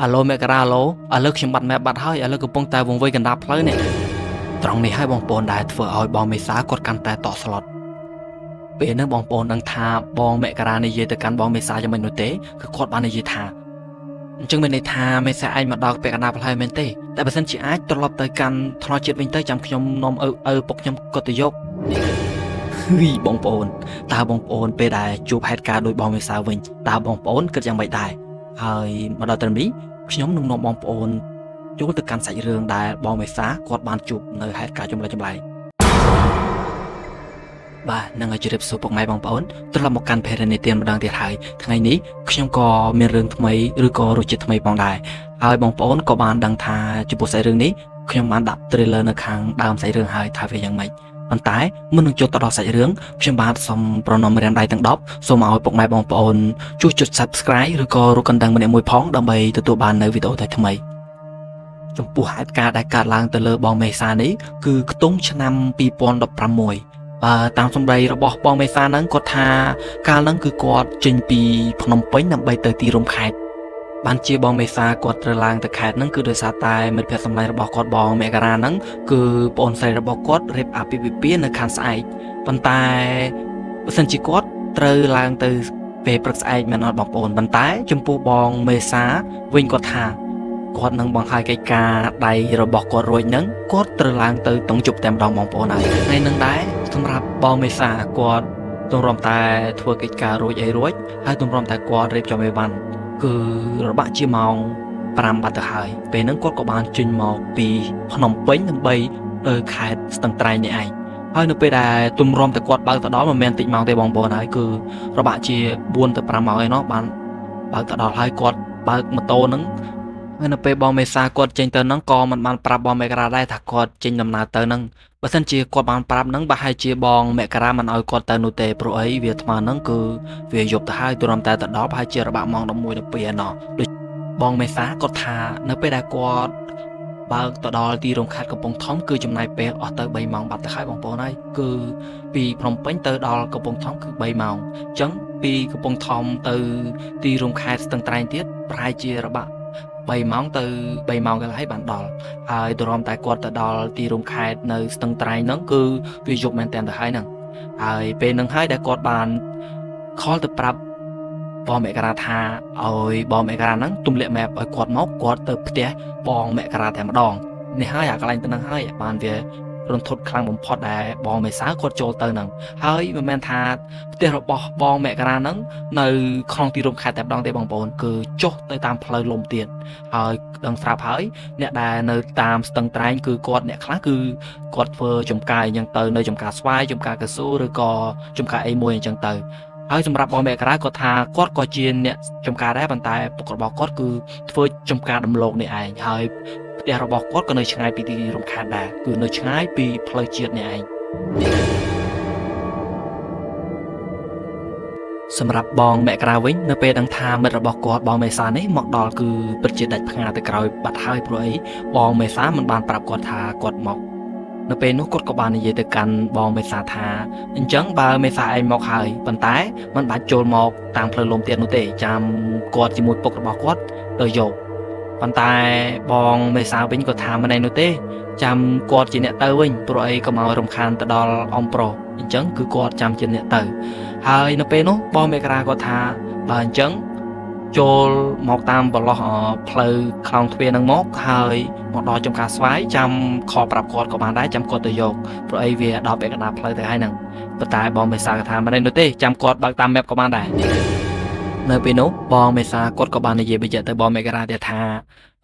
អាឡូមករាអាឡូឥឡូវខ្ញុំបាត់ map បាត់ហើយឥឡូវកំពុងតែវង្វេងកណ្ដាលផ្លូវនេះត្រង់នេះហើយបងប្អូនដែលធ្វើឲ្យបងមេសាគាត់កាន់តែតក់ស្លុតពេលហ្នឹងបងប្អូនដឹងថាបងមករានិយាយទៅកាន់បងមេសាយ៉ាងម៉េចនោះទេគឺគាត់បាននិយាយថាអញ្ចឹងមានន័យថាមេសាឯងមកដល់ពាក់កណ្ដាលផ្លូវមែនទេតែបើសិនជាអាចត្រឡប់ទៅកាន់ថ្នល់ជាតិវិញទៅចាំខ្ញុំនាំឪឪពុកខ្ញុំគាត់ទៅយកហ៊ីបងប្អូនតើបងប្អូនពេលដែលជួបហេតុការណ៍ដោយបងមេសាវិញតើបងប្អូនគិតយ៉ាងម៉េចដែរហើយមកដល់ត្រឹមនេះខ្ញុំនឹងនាំបងប្អូនចូលទៅកាន់សាច់រឿងដែលបងមេសាគាត់បានជួបនៅហេតុការណ៍ចម្លែកចម្លែកបាទនឹងឲ្យជម្រាបសួរពុកម៉ែបងប្អូនត្រឡប់មកកាន់ភេរនីទានម្ដងទៀតហើយថ្ងៃនេះខ្ញុំក៏មានរឿងថ្មីឬក៏រសជាតិថ្មីផងដែរហើយបងប្អូនក៏បានដឹងថាចំពោះសាច់រឿងនេះខ្ញុំបានដាក់ trailer នៅខាងដើមសាច់រឿងហើយថាវាយ៉ាងម៉េចប៉ុន្តែមុននឹងចូលទៅដល់សាច់រឿងខ្ញុំបាទសូមប្រណម្យរាមដៃទាំង10សូមឲ្យពុកម៉ែបងប្អូនជួយចុច Subscribe ឬក៏រូបកណ្ដឹងម្នាក់មួយផងដើម្បីទទួលបាននូវវីដេអូថ្មីៗចំពោះហេតុការណ៍ដែលកើតឡើងទៅលើបងមេសានេះគឺខ្ទង់ឆ្នាំ2016បើតាមសម្ដីរបស់បងមេសាហ្នឹងគាត់ថាកាលហ្នឹងគឺគាត់ចេញពីភ្នំពេញដើម្បីទៅទីរួមខេត្តបានជាបងមេសាគាត់ត្រូវឡើងទៅខេត្តហ្នឹងគឺដោយសារតែមិត្តភក្តិសម្លាញ់របស់គាត់បងមករាហ្នឹងគឺប្អូនស្រីរបស់គាត់រៀបអាពាហ៍ពិពាហ៍នៅខាងស្អែកប៉ុន្តែបើសិនជាគាត់ត្រូវឡើងទៅពេលព្រឹកស្អែកមែនអត់បងប្អូនប៉ុន្តែចំពោះបងមេសាវិញគាត់ថាគាត់នឹងបង្ហាញកិច្ចការដៃរបស់គាត់រួចហ្នឹងគាត់ត្រូវឡើងទៅតង់ជប់តែម្ដងបងប្អូនហើយថ្ងៃហ្នឹងដែរសម្រាប់បងមេសាគាត់ទម្រាំតែធ្វើកិច្ចការរួចអីរួចហើយទម្រាំតែគាត់រៀបចំអីវ៉ាន់គឺរបាក់ជាម៉ោង5បាត់ទៅហើយពេលហ្នឹងគាត់ក៏បានចេញមកពីភ្នំពេញដើម្បីទៅខេត្តស្ទឹងត្រែងនេះឯងហើយនៅពេលដែលទម្រាំតែគាត់បើកទៅដល់មិនមែនតិចម៉ោងទេបងប្អូនហើយគឺរបាក់ជា4ទៅ5ម៉ោងឯណោះបានបើកទៅដល់ហើយគាត់បើកម៉ូតូហ្នឹងហើយនៅពេលបងមេសាគាត់ចេញទៅហ្នឹងក៏មិនបានប្រាប់បងមេក្រាដែរថាគាត់ចេញដំណើរទៅហ្នឹងបើសិនជាគាត់បានប្រាប់ហ្នឹងប្រហែលជាបងមករាមិនឲ្យគាត់ទៅនោះទេព្រោះអីវាអាត្មាហ្នឹងគឺវាយប់ទៅហើយទ្រាំតែទៅដល់ប្រហែលជារបាក់ម៉ោង11 12ឯណោះដូចបងមេសាគាត់ថានៅពេលដែលគាត់បើកទៅដល់ទីរួមខេត្តកំពង់ធំគឺចំណាយពេលអស់ទៅ3ម៉ោងបាត់ទៅហើយបងប្អូនហើយគឺពីភ្នំពេញទៅដល់កំពង់ធំគឺ3ម៉ោងអញ្ចឹងពីកំពង់ធំទៅទីរួមខេត្តស្ទឹងត្រែងទៀតប្រហែលជារបាក់3ម៉ោងទៅ3ម៉ោងកន្លះហើយបានដល់ហើយទម្រាំតែគាត់ទៅដល់ទីរួមខេត្តនៅស្ទឹងត្រែងហ្នឹងគឺវាយប់មែនតើទៅហើយហ្នឹងហើយពេលហ្នឹងហើយដែលគាត់បានខលទៅប្រាប់បងមករាថាឲ្យបងមករាហ្នឹងទម្លាក់ map ឲ្យគាត់មកគាត់ទៅផ្ទះបងមករាតែម្ដងនេះហើយអាកន្លែងទៅហ្នឹងហើយបានវារន្ធត់ខ្លាំងបំផុតដែលបងមេសាគាត់ចូលទៅហ្នឹងហើយមិនមែនថាផ្ទះរបស់បងមករាហ្នឹងនៅក្នុងទីរួមខេត្តតែម្ដងទេបងប្អូនគឺចុះទៅតាមផ្លូវលំទៀតហើយដឹងស្រាប់ហើយអ្នកដែលនៅតាមស្ទឹងត្រែងគឺគាត់អ្នកខ្លះគឺគាត់ធ្វើចំការអញ្ចឹងទៅនៅចំការស្វាយចំការកៅស៊ូឬក៏ចំការអីមួយអញ្ចឹងទៅហើយសម្រាប់បងមករាគាត់ថាគាត់ក៏ជាអ្នកចំការដែរប៉ុន្តែពុករបស់គាត់គឺធ្វើចំការដំឡូងនេះឯងហើយផ្ទះរបស់គាត់ក៏នៅឆ្ងាយពីទីរួមខេត្តដែរគឺនៅឆ្ងាយពីផ្លូវជាតិនេះឯងសម្រាប់បងមករាវិញនៅពេលដឹងថាមិត្តរបស់គាត់បងមេសានេះមកដល់គឺពិតជាដាច់ផ្ងាទៅក្រោយបាត់ហើយព្រោះអីបងមេសាមិនបានប្រាប់គាត់ថាគាត់មកនៅពេលនោះគាត់ក៏បាននិយាយទៅកាន់បងមេសាថាអញ្ចឹងបើមេសាឯងមកហើយប៉ុន្តែមិនបាច់ចូលមកតាមផ្លូវលំទៀតនោះទេចាំគាត់ជាមួយពុករបស់គាត់ទៅយកប៉ុន្តែបងមេសាវិញគាត់ថាមិនឯនោះទេចាំគាត់ជាអ្នកទៅវិញព្រោះអីកុំឲ្យរំខានទៅដល់អំប្រុសអញ្ចឹងគឺគាត់ចាំជាអ្នកទៅហើយនៅពេលនោះបងមេក្រាគាត់ថាបើអញ្ចឹងចូលមកតាមប្រឡោះផ្លូវខ្លោងទ្វារហ្នឹងមកហើយមកដល់ចំការស្វាយចាំខលប្រាប់គាត់ក៏បានដែរចាំគាត់ទៅយកព្រោះអីវាដល់ពាក់កណ្ដាលផ្លូវទៅហើយហ្នឹងប៉ុន្តែបងមេសាគាត់ថាមិនឯនោះទេចាំគាត់បើកតាម map ក៏បានដែរនៅពេលនោះបងមេសាគាត់ក៏បាននិយាយបញ្ជាក់ទៅបងមេក្រាទៀតថា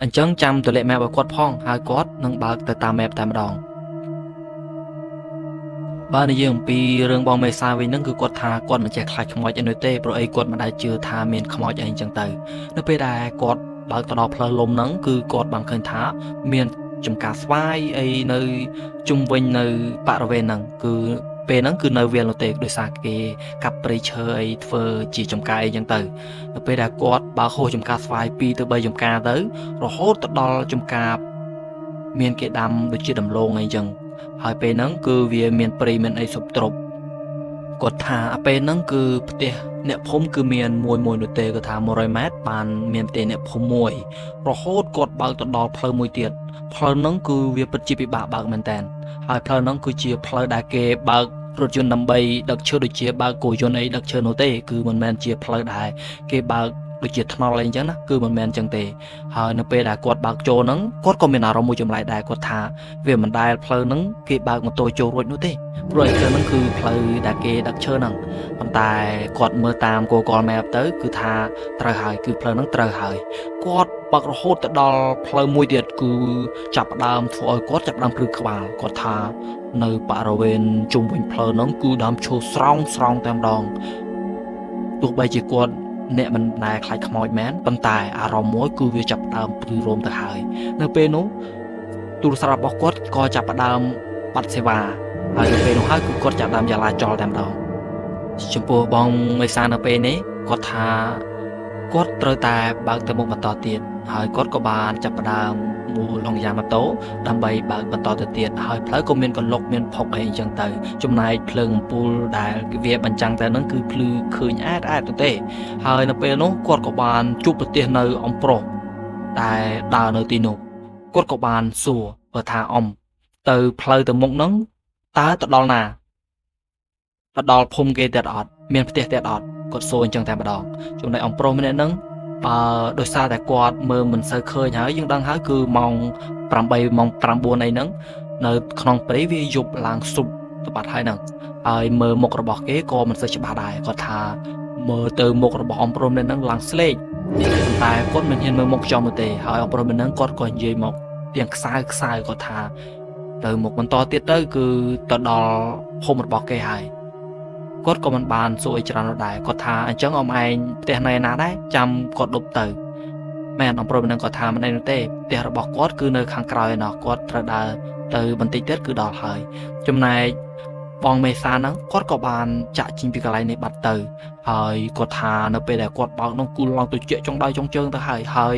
អញ្ចឹងចាំទម្លាក់ map ឲ្យគាត់ផងហើយគាត់នឹងបើកទៅតាម map តែម្ដងបើនិយាយអំពីរឿងបងមេសាវិញហ្នឹងគឺគាត់ថាគាត់មិនចេះខ្លាចខ្មោចអីនោះទេព្រោះអីគាត់មិនដែលជឿថាមានខ្មោចអីអញ្ចឹងទៅនៅពេលដែលគាត់បើកទៅដល់ផ្លូវលំហ្នឹងគឺគាត់បានឃើញថាមានចំការស្វាយអីនៅជុំវិញនៅបរិវេណហ្នឹងគឺពេលហ្នឹងគឺនៅវាលនោះទេដោយសារគេកាប់ព្រៃឈើអីធ្វើជាចំការអីចឹងទៅនៅពេលដែលគាត់បើកហួសចំការស្វាយ2ទៅ3ចំការទៅរហូតទៅដល់ចំការមានគេដាំដូចជាដំឡូងអីចឹងហើយពេលហ្នឹងគឺវាមានព្រៃមានអីសុបទ្រប់ គាត់ថាពេលហ្នឹងគឺផ្ទះអ្នកភូមិគឺមានមួយមួយនោះទេគាត់ថា100ម៉ែត្របានមានផ្ទះអ្នកភូមិមួយរហូតគាត់បើកទៅដល់ផ្លូវមួយទៀតផ្លូវហ្នឹងគឺវាពិតជាពិបាកបើកមែនតើហើយផ្លូវហ្នឹងគឺជាផ្លូវដែលគេបើករថយន្តដើម្បីដឹកឈើដូចជាបើកគោយន្តអីដឹកឈើនោះទេគឺមិនមែនជាផ្លូវដែលគេបើកដូចជាថ្នល់អីអញ្ចឹងណាគឺមិនមែនអញ្ចឹងទេហើយនៅពេលដែលគាត់បើកចូលហ្នឹងគាត់ក៏មានអារម្មណ៍មួយចម្លែកដែរគាត់ថាវាមិនដែលផ្លូវហ្នឹងគេបើកម៉ូតូចូលរួចនោះទេ ព្រោះឯផ្លូវហ្នឹងគឺផ្លូវដែលគេដឹកឈើហ្នឹងប៉ុន្តែគាត់មើលតាម Google Map ទៅគឺថាត្រូវហើយគឺផ្លូវហ្នឹងត្រូវហើយគាត់បើករហូតទៅដល់ផ្លូវមួយទៀតគឺចាប់ផ្ដើមធ្វើឲ្យគាត់ចាប់ផ្ដើមព្រឺក្បាលគាត់ថានៅបរិវេណជុំវិញផ្លូវហ្នឹងគឺដើមឈើស្រោងស្រោងតែម្ដងទោះបីជាគាត់អ្នកមិនដែលខ្លាចខ្មោចមែនប៉ុន្តែអារម្មណ៍មួយគឺវាចាប់ផ្ដើមព្រឺរោមទៅហើយនៅពេលនោះទូរស័ព្ទរបស់គាត់ក៏ចាប់ផ្ដើមបាត់សេវា ហើយនៅពេលនោះហើយគឺគាត់ចាប់ដើមយ៉ាឡាចលតែម្ដងចំពោះបងមេសានៅពេលនេះគាត់ថាគាត់ត្រូវតែបើកទៅមុខបន្តទៀតហើយគាត់ក៏បានចាប់ផ្ដើមមូលហងយ៉ាម៉ូតូដើម្បីបើកបន្តទៅទៀតហើយផ្លូវក៏មានកលុកមានផុកអីអញ្ចឹងទៅចំណែកភ្លើងអំពូលដែលវាបញ្ចាំងទៅហ្នឹងគឺភ្លឺឃើញអែតអែតទៅទេហើយនៅពេលនោះគាត់ក៏បានជួបប្រទះនៅអំប្រុសដែលដើរនៅទីនោះគាត់ក៏បានសួរគាត់ថាអំទៅផ្លូវទៅមុខហ្នឹង តើទៅដល់ណាទៅដល់ភូមិគេទៀតអត់មានផ្ទះទៀតអត់គាត់សួរអញ្ចឹងតែម្ដងចំណែកអំប្រុសម្នាក់ហ្នឹងបើដោយសារតែគាត់មើលមិនសូវឃើញហើយយើងដឹងហើយគឺម៉ោង8ម៉ោង9អីហ្នឹងនៅក្នុងព្រៃវាយប់ឡើងស៊ុបទៅបាត់ហើយហ្នឹងហើយមើលមុខរបស់គេក៏មិនសូវច្បាស់ដែរគាត់ថាមើលទៅមុខរបស់អំប្រុសម្នាក់ហ្នឹងឡើងស្លេកប៉ុន្តែគាត់មិនហ៊ានមើលមុខចំនោះទេហើយអំប្រុសម្នាក់ហ្នឹងគាត់ក៏និយាយមកទាំងខ្សៅខ្សៅគាត់ថា ទៅមុខបន្តទៀតទៅគឺទៅដល់ភូមិរបស់គេហើយគាត់ក៏មិនបានសួរអីច្រើននោះដែរគាត់ថាអញ្ចឹងអមឯងផ្ទះនៅឯណាដែរចាំគាត់ដប់ទៅមែនអំប្រុសម្នាក់គាត់ថាមិនអីនោះទេផ្ទះរបស់គាត់គឺនៅខាងក្រោយឯណោះគាត់ត្រូវដើរទៅបន្តិចទៀតគឺដល់ហើយចំណែកបងមេសាហ្នឹងគាត់ក៏បានចាក់ចេញពីកន្លែងនេះបាត់ទៅហើយគាត់ថានៅពេលដែលគាត់បើកនោះគឺឡើងទៅជែកចុងដៃចុងជើងទៅហើយហើយ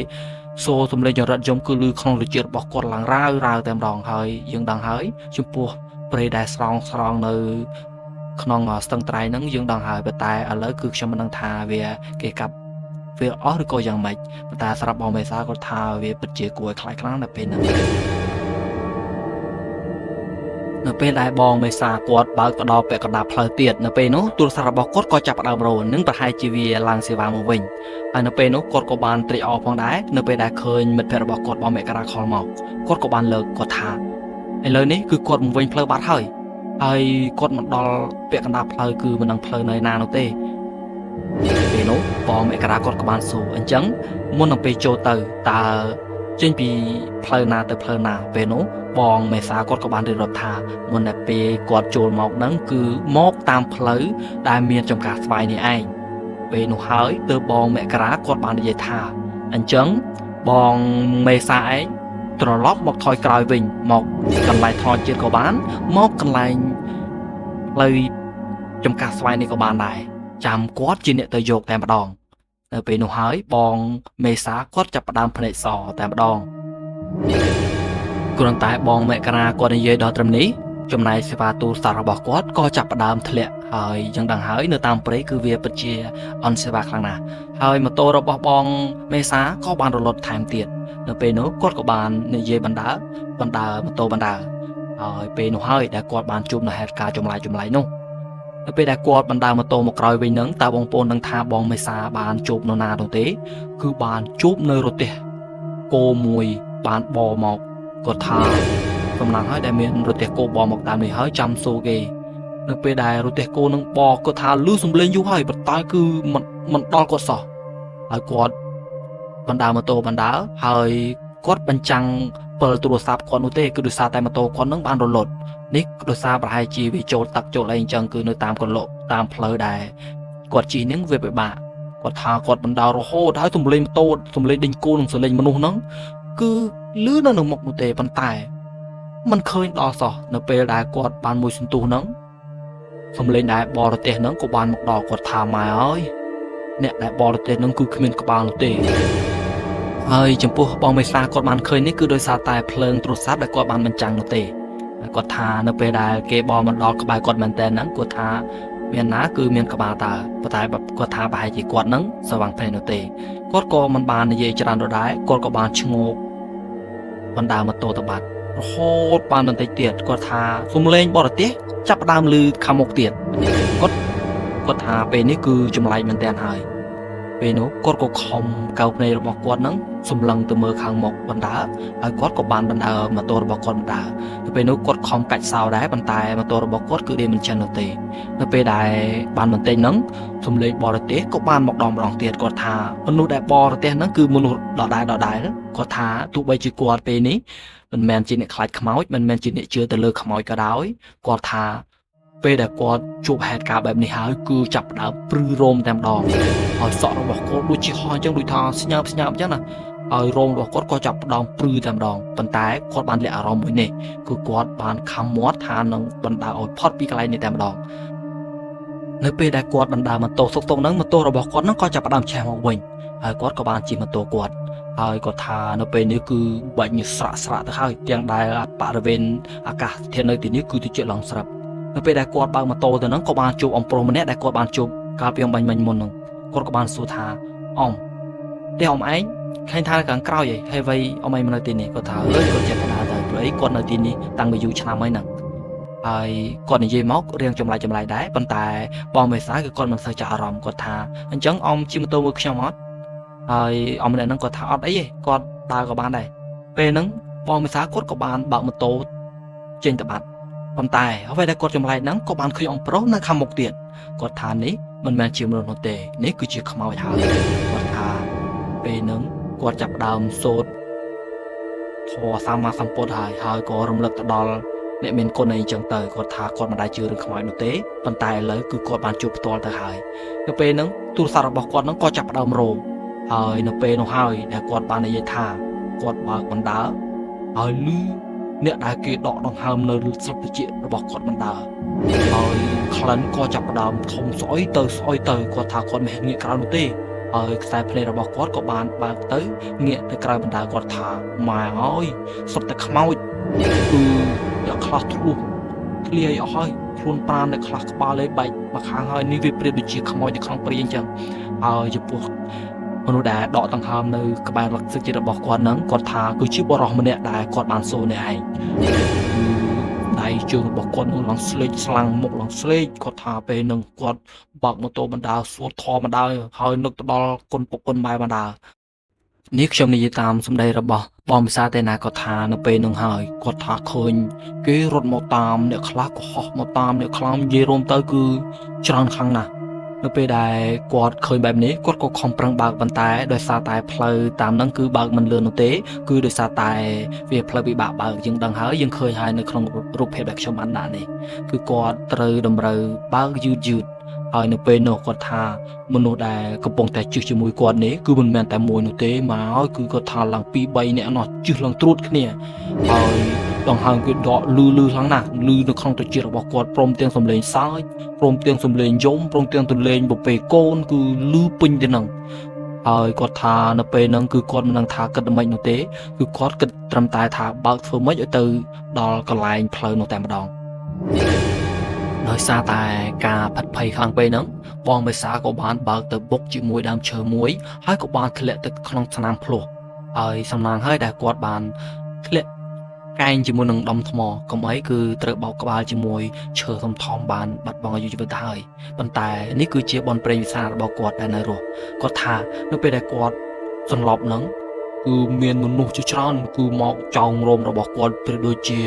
សូរសំឡេងចង្រិតយំគឺឮក្នុងត្រចៀករបស់គាត់ឡើងរាវរាវតែម្ដងហើយយើងដឹងហើយចំពោះព្រៃដែលស្រោងស្រងនៅក្នុងស្ទឹងត្រែងហ្នឹងយើងដឹងហើយប៉ុន្តែឥឡូវគឺខ្ញុំមិនដឹងថាវាគេកាប់វាអស់ឬក៏យ៉ាងម៉េចប៉ុន្តែសម្រាប់បងមេសាគាត់ថាវាពិតជាគួរឲ្យខ្លាចខ្លាំងនៅពេលហ្នឹងនៅពេលដែលបងមេសាគាត់បើកទៅដល់ពាក់កណ្ដាលផ្លូវទៀតនៅពេលនោះទូរស័ព្ទរបស់គាត់ក៏ចាប់ផ្ដើមរោនឹងប្រហែលជាវាឡើងសេវាមកវិញ ហើយនៅពេលនោះគាត់ក៏បានត្រេកអរផងដែរនៅពេលដែលឃើញមិត្តភក្តិរបស់គាត់បងមករាខលមកគាត់ក៏បានលើកគាត់ថាឥឡូវនេះគឺគាត់មកវិញផ្លូវបាត់ហើយហើយគាត់មកដល់ពាក់កណ្ដាលផ្លូវគឺមិនដឹងផ្លូវនៅណានោះទេពេលនោះបងមករាគាត់ក៏បានសួរអញ្ចឹងមុននឹងពេលចូលទៅតើចេញពីផ្លូវណាទៅផ្លូវណាពេលនោះបងមេសាគាត់ក៏បានរៀបរាប់ថាមុនតែពេលគាត់ចូលមកហ្នឹងគឺមកតាមផ្លូវដែលមានចំការស្វាយនេះឯង ពេលនោះហើយទើបបងមករាគាត់បាននិយាយថាអញ្ចឹងបងមេសាឯងត្រឡប់មកថយក្រោយវិញមកកន្លែងថ្នល់ជាតិក៏បានមកកន្លែងផ្លូវចំការស្វាយនេះក៏បានដែរចាំគាត់ជាអ្នកទៅយកតែម្ដងនៅពេលនោះហើយបងមេសាគាត់ចាប់ផ្ដើមភ្នែកសតែម្ដងគ្រាន់តែបងមករាគាត់និយាយដល់ត្រឹមនេះចំណែកសេវាទូរស័ព្ទរបស់គាត់ក៏ចាប់ផ្ដើមធ្លាក់ហើយយើងដឹងហើយនៅតាមព្រៃគឺវាពិតជាអន់សេវាខ្លាំងណាស់ហើយម៉ូតូរបស់បងមេសាក៏បានរលត់ថែមទៀតនៅពេលនោះគាត់ក៏បាននិយាយបណ្ដើបណ្ដើម៉ូតូបណ្ដើហើយពេលនោះហើយដែលគាត់បានជួបនៅហេតុការណ៍ចម្លែកចម្លែកនោះនៅពេលដែលគាត់បណ្ដើម៉ូតូមកក្រោយវិញនឹងតើបងប្អូននឹងថាបងមេសាបានជួបនរណានោះទេគឺបានជួបនៅរទេះគោមួយបានបរមកគាត់ថា សំណាងហើយដែលមានរទេះគោបរមកតាមនេះហើយចាំសួរគេនៅពេលដែលរទេះគោនឹងបរគាត់ថាលឺសំឡេងយូរហើយប៉ុន្តែគឺមិនមិនដល់គាត់សោះហើយគាត់បណ្ដើម៉ូតូបណ្ដើហើយគាត់បញ្ចាំងពិលទូរស័ព្ទគាត់នោះទេគឺដោយសារតែម៉ូតូគាត់នឹងបានរលត់នេះដោយសារប្រហែលជាវាចូលទឹកចូលអីអញ្ចឹងគឺនៅតាមកន្លក់តាមផ្លូវដែលគាត់ជិះនឹងវាពិបាកគាត់ថាគាត់បណ្ដើរហូតហើយសំឡេងម៉ូតូសំឡេងដេញគោនិងសំឡេងមនុស្សហ្នឹងគឺលឺនៅនៅមុខនោះទេប៉ុន្តែ មិនឃើញដល់សោះនៅពេលដែលគាត់បានមួយសន្ទុះហ្នឹងសំឡេងដែលបរទេសហ្នឹងក៏បានមកដល់គាត់ថាម៉ែអើយអ្នកដែលបរទេសហ្នឹងគឺគ្មានក្បាលនោះទេហើយចំពោះបងមេសាគាត់បានឃើញនេះគឺដោយសារតែភ្លើងទូរស័ព្ទដែលគាត់បានបញ្ចាំងនោះទេហើយគាត់ថានៅពេលដែលគេបរមកដល់ក្បែរគាត់មែនតើហ្នឹងគាត់ថា មានណាគឺមានក្បាលតើប៉ុន្តែគាត់ថាប្រហែលជាគាត់នឹងស្វាងភ្នែកនោះទេគាត់ក៏មិនបាននិយាយច្រើនដដែលគាត់ក៏បានឈ្ងោកបណ្ដើរម៉ូតូទៅបាត់រហូតបានបន្តិចទៀតគាត់ថាសំឡេងបរទេសចាប់ផ្ដើមឮខាងមុខទៀតគាត់គាត់ថាពេលនេះគឺចម្លែកមែនទែនហើយពេលនោះគាត់ក៏ខំកៅភ្នែករបស់គាត់នឹងសម្លឹងទៅមើលខាងមុខបណ្ដើរហើយគាត់ក៏បានបណ្ដើរម៉ូតូរបស់គាត់បណ្ដើរទៅពេលនោះគាត់ខំកាច់សោដែរប៉ុន្តែម៉ូតូរបស់គាត់គឺដេញមិនចេញនោះទេនៅពេលដែលបានបន្តិចហ្នឹងសំឡេងបរទេសក៏បានមកដល់ម្ដងទៀតគាត់ថាមនុស្សដែលបរទេសហ្នឹងគឺមនុស្សដដែលដដែលគាត់ថាទោះបីជាគាត់ពេលនេះមិនមែនជាអ្នកខ្លាចខ្មោចមិនមែនជាអ្នកជឿទៅលើខ្មោចក៏ដោយគាត់ថាពេលដែលគាត់ជួបហេតុការណ៍បែបនេះហើយគឺចាប់ផ្ដើមព្រឺរោមតែម្ដងហើយសក់របស់គាត់ដូចជាហោះអញ្ចឹងដូចថាស្ញើបស្ញើបអញ្ចឹងណាហើយរោមរបស់គាត់ក៏ចាប់ផ្ដើមព្រឺតែម្ដងប៉ុន្តែគាត់បានលាក់អារម្មណ៍មួយនេះគឺគាត់បានខំមាត់ថានឹងបណ្ដើរឲ្យផុតពីកន្លែងនេះតែម្ដងនៅពេលដែលគាត់បណ្ដើរម៉ូតូសុកតុកហ្នឹងម៉ូតូរបស់គាត់ហ្នឹងក៏ចាប់ផ្ដើមឆេះមកវិញហើយគាត់ក៏បានជិះម៉ូតូគាត់ហើយគាត់ថានៅពេលនេះគឺបាច់ញើសស្រាក់ស្រាក់ទៅហើយទាំងដែលបរិវេណអាកាសធាតុនៅទីនេះគឺត្រជាក់ឡើងស្រាប់នៅពេលដែលគាត់បើកម៉ូតូទៅហ្នឹងក៏បានជួបអំប្រុសម្នាក់ដែលគាត់បានជួបកាលពីអំបញ្ញមិញមុនហ្នឹងគាត់ក៏បានសួរថាអ៊ំផ្ទះអ៊ំឯងឃើញថាខាងក្រោយហីហើយវៃអ៊ំឯងមកនៅទីនេះគាត់ថាអើយគាត់ចេះតែដើរទៅព្រោះអីគាត់នៅទីនេះតាំងពីយូរឆ្នាំហើយហ្នឹងហើយគាត់និយាយមករៀងចម្លែកចម្លែកដែរប៉ុន្តែបងមេសាគឺគាត់មិនសូវចាប់អារម្មណ៍គាត់ថាអញ្ចឹងអ៊ំជិះម៉ូតូមួយខ្ញុំអត់ហើយអ៊ំម្នាក់ហ្នឹងគាត់ថាអត់អីទេគាត់ដើរក៏បានដែរពេលហ្នឹងបងមេសាគាត់ក៏បានបើកម៉ូតូចេញទៅបាត់ប៉ុន្តែអ្វីដែលគាត់ចម្លែកហ្នឹងក៏បានឃើញអង្គប្រុសនៅខាងមុខទៀតគាត់ថានេះមិនមែនជាមនុស្សនោះទេនេះគឺជាខ្មោចហើយគាត់ថាពេលហ្នឹងគាត់ចាប់ផ្ដើមសូត្រធម៌សម្មាសម្ពុទ្ធហើយហើយក៏រំលឹកទៅដល់អ្នកមានគុណអីចឹងទៅគាត់ថាគាត់មិនដែលជឿរឿងខ្មោចនោះទេប៉ុន្តែឥឡូវគឺគាត់បានជួបផ្ទាល់ទៅហើយនៅពេលហ្នឹងទូរស័ព្ទរបស់គាត់ហ្នឹងក៏ចាប់ផ្ដើមរោមហើយនៅពេលនោះហើយដែលគាត់បាននិយាយថាគាត់បើកបណ្ដើរហើយឮអ្នកដែលគេដកដង្ហើមនៅស្លឹកត្រចៀករបស់គាត់បណ្ដើរហើយក្លិនក៏ចាប់ផ្ដើមធំស្អុយទៅស្អុយទៅគាត់ថាគាត់មិនហ៊ានងាកក្រោយនោះទេហើយខ្សែភ្នែករបស់គាត់ក៏បានបើកទៅងាកទៅក្រោយបណ្ដើរគាត់ថាម៉ែអើយសុទ្ធតែខ្មោចគឺអ្នកខ្លះធ្លុះធ្លាយអស់ហើយខ្លួនប្រាណអ្នកខ្លះក្បាលលេបែកមកខាងហើយនេះវាប្រៀបដូចជាខ្មោចនៅក្នុងព្រៃអញ្ចឹងហើយចំពោះមនុស្សដែលដកដង្ហើមនៅក្បែរលក្ខជាតិរបស់គាត់ហ្នឹងគាត់ថាគឺជាបុរសម្នាក់ដែលគាត់បានសូរនេះឯងគឺដៃជើងរបស់គាត់នឹងឡើងស្លេកស្លាំងមុខឡើងស្លេកគាត់ថាពេលហ្នឹងគាត់បើកម៉ូតូបណ្ដើរសួតធមបណ្ដើរហើយនឹកទៅដល់គុណពុកគុណម៉ែបណ្ដើរនេះខ្ញុំនិយាយតាមសម្ដីរបស់បងវិសាទេណាគាត់ថានៅពេលហ្នឹងហើយគាត់ថាឃើញគេរត់មកតាមអ្នកខ្លះក៏ហោះមកតាមអ្នកខ្លះនិយាយរួមទៅគឺច្រើនខ្លាំងណាស់នៅពេលដែលគាត់ឃើញបែបនេះគាត់ក៏ខំប្រឹងបើកប៉ុន្តែដោយសារតែផ្លូវតាមហ្នឹងគឺបើកមិនលឿននោះទេគឺដោយសារតែវាផ្លូវពិបាកបើកយើងដឹងហើយយើងឃើញហើយនៅក្នុងរូបភាពដែលខ្ញុំបានដាក់នេះគឺគាត់ត្រូវតម្រូវបើកយឺតយឺតហើយនៅពេលនោះគាត់ថាមនុស្សដែលកំពុងតែជិះជាមួយគាត់នេះគឺមិនមែនតែមួយនោះទេមកហើយគឺគាត់ថាឡើង2 3នាក់នោះជិះឡើងត្រួតគ្នាហើយដង្ហើមគឺដកលឺលឺខ្លាំងណាស់លឺនៅក្នុងត្រចៀករបស់គាត់ព្រមទាំងសំឡេងសើចព្រមទាំងសំឡេងយំព្រមទាំងទលេងពពែកូនគឺលឺពេញទៅនឹងហើយគាត់ថានៅពេលហ្នឹងគឺគាត់មិនដឹងថាគិតមិននោះទេគឺគាត់គិតត្រឹមតែថាបើកធ្វើម៉េចឲ្យទៅដល់កន្លែងផ្លូវនោះតែម្ដងដោយសារតែការផិតភ័យខ្លាំងពេកហ្នឹងបងមេសាក៏បានបើកទៅបុកជាមួយដើមឈើមួយហើយក៏បានធ្លាក់ទៅក្នុងស្នាមភ្លោះហើយសំណាងហើយដែលគាត់បានធ្លាក់កែងជាមួយនឹងដុំថ្មកុំអីគឺត្រូវបោកក្បាលជាមួយឈើធំធំបានបាត់បង់អាយុជីវិតទៅហើយប៉ុន្តែនេះគឺជាបនព្រេងវិសារបស់គាត់ដែលនៅរស់គាត់ថានៅពេលដែលគាត់សន្លប់ហ្នឹងគឺមានមនុស្សជាច្រើនគឺមកចោងរោមរបស់គាត់ប្រៀបដូចជា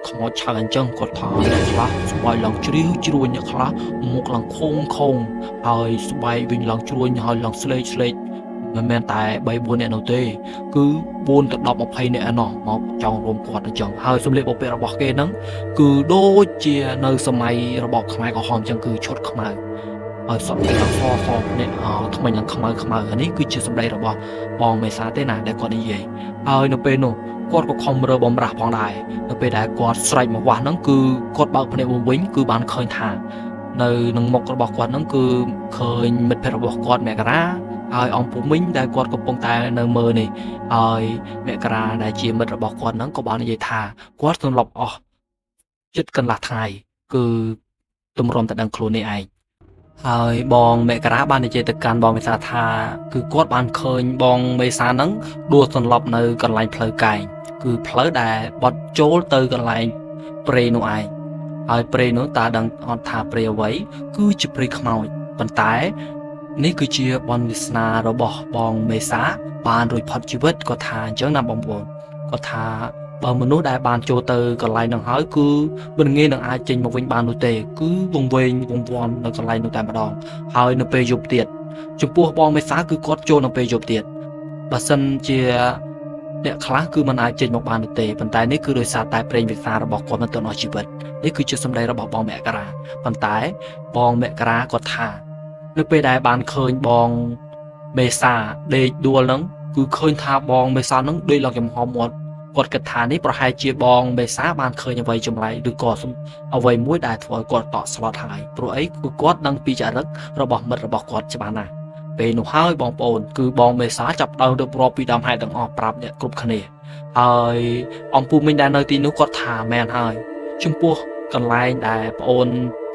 ខ្មោចឆៅអញ្ចឹងគាត់ថាអ្នកខ្លះស្បែកឡើងជ្រីវជ្រួញអ្នកខ្លះមុខឡើងខងខងហើយស្បែកវិញឡើងជ្រួញហើយឡើងស្លេកស្លេកមិនមែនតែ3 4នាក់នោះទេគឺ4ទៅ10 20នាក់ឯណោះមកចោងរោមគាត់អញ្ចឹងហើយសម្លៀកបំពាក់របស់គេហ្នឹងគឺដូចជានៅសម័យរបបខ្មែរក្រហមអញ្ចឹងគឺឈុតខ្មៅហើយសក់ឡើងសសភ្នាក់ថ្មិញឡើងខ្មៅខ្មៅអានេះគឺជាសម្ដីរបស់បងមេសាទេណាដែលគាត់និយាយហើយនៅពេលនោះគាត់ក៏ខំរើបំរាស់ផងដែរនៅពេលដែលគាត់ស្រែកមកវាស់ហ្នឹងគឺគាត់បើកភ្នែកមកវិញគឺបានឃើញថានៅនឹងមុខរបស់គាត់ហ្នឹងគឺឃើញមិត្តភក្តិរបស់គាត់មករាហើយអង្គភូមិញដែលគាត់កំពុងតែនៅមើលនេះហើយមករាដែលជាមិត្តរបស់គាត់ហ្នឹងក៏បាននិយាយថាគាត់សន្លប់អស់ជិតកន្លះថ្ងៃគឺទម្រាំតែដឹងខ្លួននេះឯង ហើយបងមករាបាននិយាយទៅកាន់បងមេសាថាគឺគាត់បានឃើញបងមេសាហ្នឹងដួលសន្លប់នៅកន្លែងផ្លូវកែងគឺផ្លូវដែលបត់ចូលទៅកន្លែងព្រៃនោះឯងហើយព្រៃនោះតើដឹងអត់ថាព្រៃអ្វីគឺជាព្រៃខ្មោចប៉ុន្តែនេះគឺជាបនវាសនារបស់បងមេសាបានរួចផុតជីវិតគាត់ថាអញ្ចឹងណាបងប្អូនគាត់ថាបើមនុស្សដែលបានចូលទៅកន្លែងហ្នឹងហើយគឺមិនងាយនឹងអាចចេញមកវិញបាននោះទេគឺវង្វេងវង្វាន់នៅកន្លែងនោះតែម្ដងហើយនៅពេលយប់ទៀតចំពោះបងមេសាគឺគាត់ចូលនៅពេលយប់ទៀតបើសិនជាអ្នកខ្លះគឺមិនអាចចេញមកបាននោះទេប៉ុន្តែនេះគឺដោយសារតែព្រេងវាសនារបស់គាត់មិនទាន់អស់ជីវិតនេះគឺជាសម្ដីរបស់បងមករាប៉ុន្តែបងមករាគាត់ថា នៅពេលដែលបានឃើញបងមេសាដេកដួលហ្នឹងគឺឃើញថាបងមេសាហ្នឹងដេកឡើងចំហមាត់គាត់គិតថានេះប្រហែលជាបងមេសាបានឃើញអ្វីចម្លែកឬក៏អ្វីមួយដែលធ្វើឲ្យគាត់តក់ស្លុតហើយព្រោះអីគឺគាត់ដឹងពីចរិតរបស់មិត្តរបស់គាត់ច្បាស់ណាស់ពេលនោះហើយបងប្អូនគឺបងមេសាចាប់ផ្ដើមរៀបរាប់ពីដើមហេតុទាំងអស់ប្រាប់អ្នកគ្រប់គ្នាហើយអំពូមីងដែលនៅទីនោះគាត់ថាមែនហើយចំពោះកន្លែងដែលប្អូន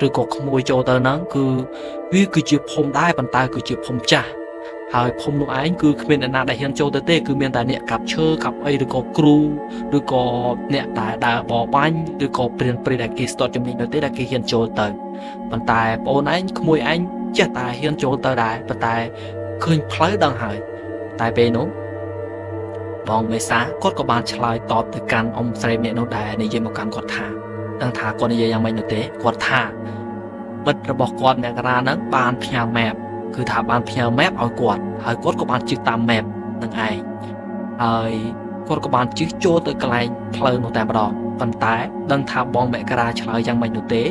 ឬក៏ក្មួយចូលទៅហ្នឹងគឺ វាគឺជាភូមិដែរប៉ុន្តែគឺជាភូមិចាស់ហើយភូមិនោះឯងគឺគ្មានអ្នកណាដែលហ៊ានចូលទៅទេគឺមានតែអ្នកកាប់ឈើកាប់អីឬក៏គ្រូឬក៏អ្នកដែលដើរបរបាញ់ឬក៏ព្រានព្រៃដែលគេស្ទាត់ជំនាញនោះទេដែលគេហ៊ានចូលទៅប៉ុន្តែប្អូនឯងក្មួយឯងចេះតែហ៊ានចូលទៅដែរប៉ុន្តែឃើញផ្លូវដឹងហើយតែពេលនោះបងមេសាគាត់ក៏បានឆ្លើយតបទៅកាន់អ៊ំស្រីម្នាក់នោះដែរនិយាយមកកាន់គាត់ថាដឹងថាគាត់និយាយយ៉ាងម៉េចនោះទេគាត់ថា មិត្តរបស់គាត់មករាហ្នឹងបានផ្ញើ map គឺថាបានផ្ញើ map ឲ្យគាត់ហើយគាត់ក៏បានជិះតាម map នឹងឯងហើយគាត់ក៏បានជិះចូលទៅកន្លែងផ្លូវនោះតែម្ដងប៉ុន្តែដឹងថាបងមករាឆ្លើយយ៉ាងម៉េចនោះទេ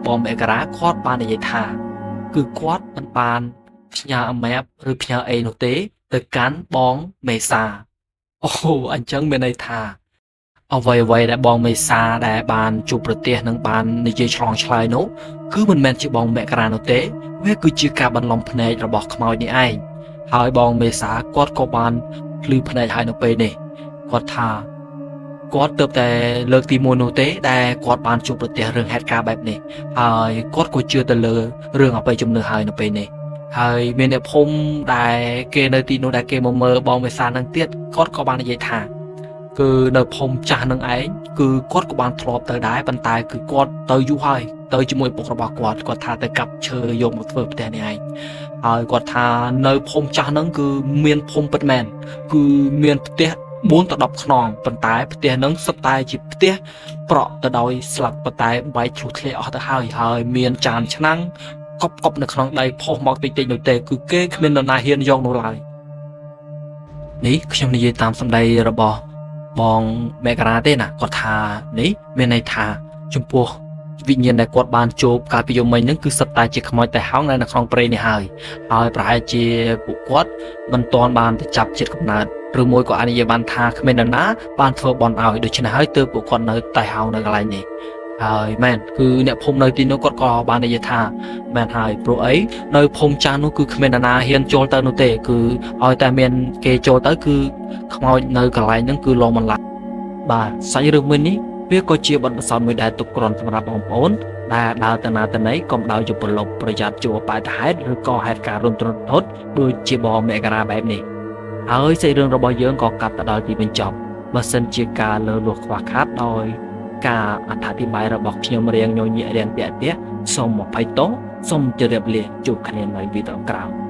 បងមករាគាត់បាននិយាយថាគឺគាត់មិនបានផ្ញើ map ឬផ្ញើអីនោះទេទៅកាន់បងមេសាអូអញ្ចឹងមានន័យថា អ្វីអ្វីដែលបងមេសាដែលបានជួបប្រទះនិងបាននិយាយឆ្លងឆ្លើយនោះគឺមិនមែនជាបងមករានោះទេវាគឺជាការបន្លំភ្នែករបស់ខ្មោចនេះឯងហើយបងមេសាគាត់ក៏បានភ្លឺភ្នែកហើយនៅពេលនេះគាត់ថាគាត់ទើបតែលើកទី1នោះទេដែលគាត់បានជួបប្រទះរឿងហេតុការណ៍បែបនេះហើយគាត់ក៏ជឿទៅលើរឿងអបិយជំនឿហើយនៅពេលនេះហើយមានអ្នកភូមិដែលគេនៅទីនោះដែលគេមកមើលបងមេសានឹងទៀតគាត់ក៏បាននិយាយថា គឺនៅភូមិចាស់នឹងឯងគឺគាត់ក៏បានធ្លាប់ទៅដែរប៉ុន្តែគឺគាត់ទៅយូរហើយទៅជាមួយពុករបស់គាត់គាត់ថាទៅកាប់ឈើយកមកធ្វើផ្ទះនេះឯងហើយគាត់ថានៅភូមិចាស់ហ្នឹងគឺមានភូមិពិតមែនគឺមានផ្ទះ4ទៅ10ខ្នងប៉ុន្តែផ្ទះហ្នឹងសុទ្ធតែជាផ្ទះប្រក់ទៅដោយស្លឹកប៉ុន្តែបែកធ្លុះធ្លាក់អស់ទៅហើយហើយមានចានឆ្នាំងកប់កប់នៅក្នុងដីផុសមកតិចតិចនោះទេគឺគេគ្មាននរណាហ៊ានយកនោះឡើយនេះខ្ញុំនិយាយតាមសម្ដីរបស់ បងមករាទេណាគាត់ថានេះមានន័យថាចំពោះវិញ្ញាណដែលគាត់បានជួបកាលពីយប់មិញហ្នឹងគឺសុទ្ធតែជាខ្មោចតែហោងនៅក្នុងព្រៃនេះហើយហើយប្រហែលជាពួកគាត់មិនទាន់បានទៅចាប់ជាតិកំណើតឬមួយក៏អាចនិយាយបានថាគ្មាននរណាបានធ្វើបន់ឲ្យដូច្នេះហើយទើបពួកគាត់នៅតែហោងនៅកន្លែងនេះហើយមែនគឺអ្នកភូមិនៅទីនោះគាត់ក៏បាននិយាយថាមែនហើយព្រោះអីនៅភូមិចាស់នោះគឺគ្មាននរណាហ៊ានចូលទៅនោះទេគឺឲ្យតែមានគេចូលទៅគឺ ខ្មោចនៅកន្លែងហ្នឹងគឺលងបន្លាបាទសាច់រឿងមួយនេះវាក៏ជាបទពិសោធន៍មួយដែលទុកគ្រាន់សម្រាប់បងប្អូនដែលដើរទៅណាទៅណីកុំដោយយប់ប្រឡប់ប្រយ័ត្នជួបបត្តិហេតុឬក៏ហេតុការណ៍រន្ធត់ធត់ដូចជាបងមករាបែបនេះហើយសាច់រឿងរបស់យើងក៏កាត់ទៅដល់ទីបញ្ចប់បើសិនជាការលើលួសខ្វះខាតដោយការអត្ថាធិប្បាយរបស់ខ្ញុំរៀងញញៀករៀងតាក់តាក់សូមអភ័យទោសសូមជម្រាបលាជួបគ្នានៅវីដេអូក្រោយ។